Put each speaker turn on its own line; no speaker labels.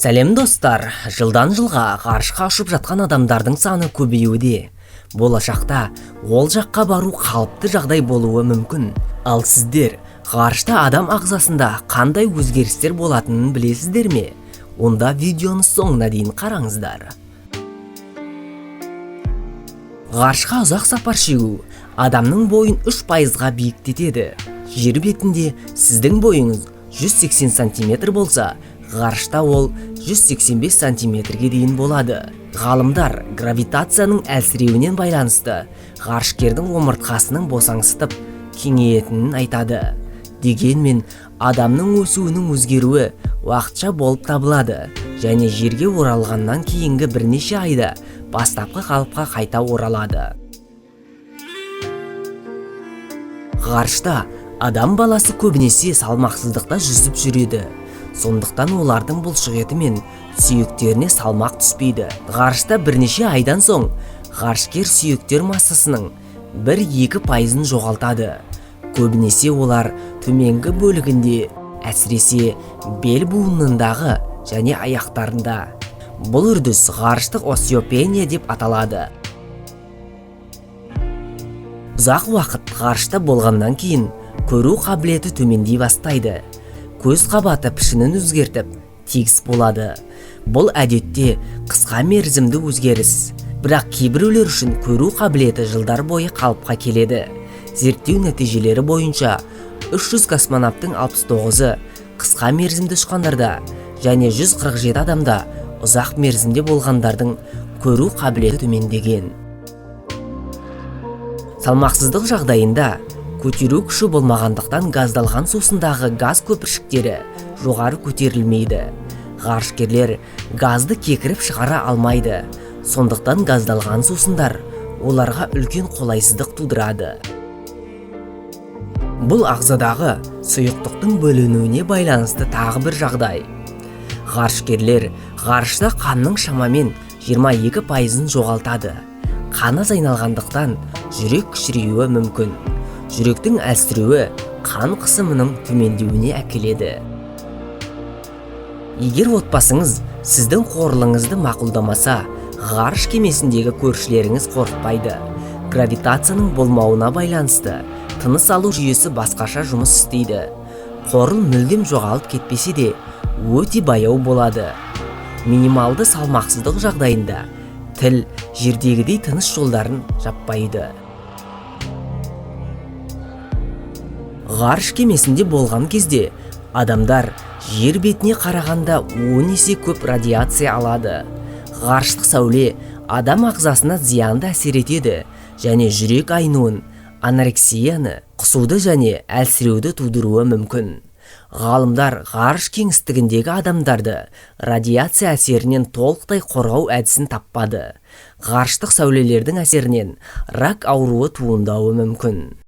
Сәлем, достар! Жылдан жылға ғарышқа ұшып жатқан адамдардың саны көбеюде. Болашақта ол жаққа бару қалыпты жағдай болуы мүмкін. Ал сіздер ғарышта адам ағзасында қандай өзгерістер болатынын білесіздер ме? Онда видеоны соңына дейін қараңыздар. Ғарышқа ұзақ сапар шегу адамның бойын 3%-ға биіктетеді. Жер бетінде сіздің бойыңыз 180 сантиметр болса, ғарышта ол 185 сантиметрге дейін болады. Ғалымдар гравитацияның әлсіреуінен байланысты ғарышкердің омыртқасының босаңсытып кеңейетінін айтады. Дегенмен адамның өсуінің өзгеруі уақытша болып табылады және жерге оралғаннан кейінгі бірнеше айда бастапқы қалыпқа қайта оралады. Ғарышта адам баласы көбінесе салмақсыздықта жүзіп жүреді. Сондықтан олардың бұлшықеті мен сүйектеріне салмақ түспейді. Ғарышта бірнеше айдан соң ғарышкер сүйектер массасының 1-2%-ын жоғалтады. Көбінесе олар төменгі бөлігінде, әсіресе бел буынындағы және аяқтарында. Бұл үрдіс ғарыштық остеопения деп аталады. Ұзақ уақыт ғарышта болғаннан кейін көру қабілеті төмендей бастайды. Көз қабаты пішінін өзгертіп, тегіс болады. Бұл әдетте қысқа мерзімді өзгеріс. Бірақ кейбіреулер үшін көру қабілеті жылдар бойы қалыпқа келеді. Зерттеу нәтижелері бойынша 300 космонавтың 69-ы қысқа мерзімді ұшқандарда және 147 адамда ұзақ мерзімде болғандардың көру қабілеті төмендеген. Салмақсыздық жағдайында көтеру күші болмағандықтан газдалған сусындағы газ көпіршіктері жоғары көтерілмейді. Ғарышкерлер газды кекіріп шығара алмайды. Сондықтан газдалған сусындар оларға үлкен қолайсыздық тудырады. Бұл ағзадағы сұйықтықтың бөлінуіне байланысты тағы бір жағдай. Ғарышкерлер ғарышта қанның шамамен 22%-ын жоғалтады. Қан аз айналғандықтан жүрек кішіреюі мүмкін. Жүректің әлсіреуі қан қысымының төмендеуіне әкеледі. Егер отбасыңыз сіздің қорылыңызды мақұлдамаса, ғарыш кемесіндегі көршілеріңіз қорықпайды. Гравитацияның болмауына байланысты тыныс алу жүйесі басқаша жұмыс істейді. Қорыл мүлдем жоғалып кетпесе де, өте баяу болады. Минималды салмақсыздық жағдайында тіл жердегідей тыныс жолдарын жаппайды. Ғарыш кемесінде болған кезде адамдар жер бетіне қарағанда 10 есе көп радиация алады. Ғарыштық сәуле адам ағзасына зиянды әсер етеді және жүрек айнуын, анорексияны, құсуды және әлсіреуді тудыруы мүмкін. Ғалымдар ғарыш кеңістігіндегі адамдарды радиация әсерінен толықтай қорғау әдісін таппады. Ғарыштық сәулелердің әсерінен рак ауруы туындауы мүмкін.